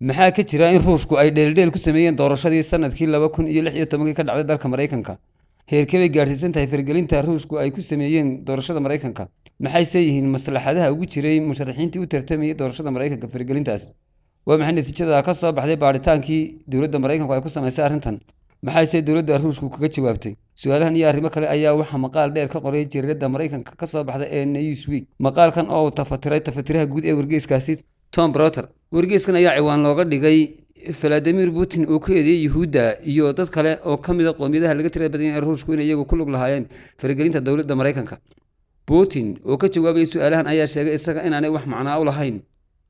Maxaa ka jira in Ruushku ay dheeldheel ku sameeyeen doorashadii sanadkii 2016-kii ka dhacday dalka Maraykanka? Heerkee bay gaadhsiisan tahay faragelinta Ruushku ay ku sameeyeen doorashada Maraykanka? Maxayse yihiin maslaxadaha ugu jiray musharaxiintii u tartamayay doorashada Maraykanka faragelintaas? Waa maxay natiijada ka soo baxday baadhitaankii dowladda Maraykanku ay ku samaysay arrintan? Maxayse dowladda Ruushku kaga jawaabtay? Su-aalahan iyo arrimo kale ayaa waxaa maqaal dheer ka qoray jariirada Maraykanka ka soo baxda ee Newsweek. Maqaalkan oo uu tafatiray tafatiraha guud ee wargeyskaasi, Tom Broter. Wargeyskan ayaa ciwaan looga dhigay Valadimir Putin uu ku eedeeyey Yuhuudda iyo dad kale oo ka mid a qoomiyadaha laga tirada badan yahay ee Ruushku inay iyagu ku lug lahaayeen faragelinta dowladda Maraykanka. Putin oo ka jawaabayay su-aalahan ayaa sheegay isaga inaanay wax macnaa u lahayn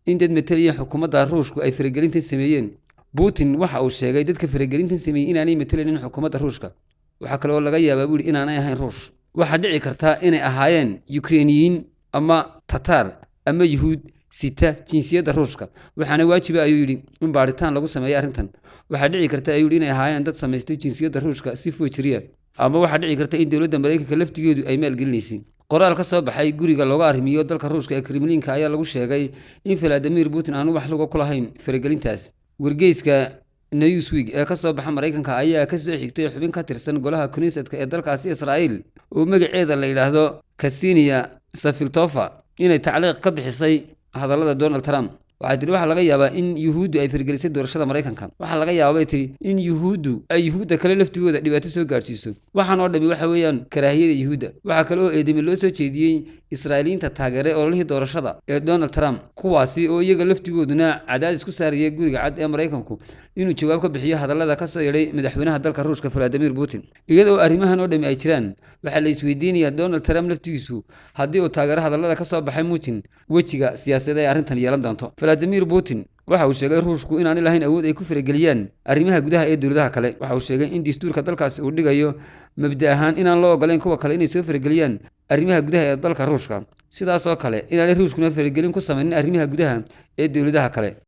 in dad matalaya xukuumadda Ruushku ay faragelintan sameeyeen. Putin waxa uu sheegay dadka faragelintan sameeyey inaanay matalaynin xukuumadda Ruushka. Waxaa kale oo laga yaabaa, buu yidhi, inaanay ahayn Ruush. Waxaa dhici karta inay ahaayeen Ukreiniyiin ama Tatar ama Yuhuud sita jinsiyadda Ruushka. Waxaana waajiba, ayuu yidhi, in baaritaan lagu sameeyo arrintan. Waxaa dhici karta, ayuu yidhi, inay ahaayeen dad samaystay jinsiyadda Ruushka si foojiriya, ama waxaa dhici karta in dowladda Maraykanka laftigeedu ay maalgelinaysay. Qoraal ka soo baxay guriga looga arrimiyo dalka Ruushka ee Kremlinka ayaa lagu sheegay in Valadimir Putin aanu wax luga ku lahayn faragelintaas. Wargeyska Newsweek ee ka soo baxa Maraykanka ayaa kasoo xigtay xubin ka tirsan golaha Knessetka ee dalkaasi Israa'iil oo magaceeda la yidhaahdo Ksenia Safiltova inay tacliiq ka bixisay hadallada Donald Trump. Waxay tihi waxaa laga yaabaa in Yuhuuddu ay faragelisay doorashada Maraykanka. Waxaa laga yaabaa, bay tihi, in Yuhuuddu ay Yuhuudda kale laftigooda dhibaato soo gaadhsiiso. Waxaan oo dhami waxa weeyaan karaahiyada Yuhuudda. Waxaa kale oo eedeyme loo soo jeediyey Israa'iiliyiinta taageeray ololihii doorashada ee Donald Trump, kuwaasi oo iyaga laftigooduna cadaadis ku saaraya Guriga Cad ee Maraykanku inuu jawaab ka bixiyo hadallada kasoo yeedhay madaxweynaha dalka Ruushka, Valadimir Putin. Iyada oo arrimahan oo dhami ay jiraan, waxaa la isweydiinayaa Donald Trump laftigiisu haddii uu taageero hadallada kasoo baxay Putin, wejiga siyaasadeed ay arrintan yeelan doonto. Valadimir Putin waxa uu sheegay Ruushku inaanay lahayn awood ay ku farageliyaan arrimaha gudaha ee dowladaha kale. Waxa uu sheegay in dastuurka dalkaasi uu dhigayo mabda ahaan inaan loo ogolayn kuwa kale inay soo farageliyaan arrimaha gudaha ee dalka Ruushka, sidaas oo kale inaanay Ruushkuna faragelin ku samaynin arrimaha gudaha ee dowladaha kale.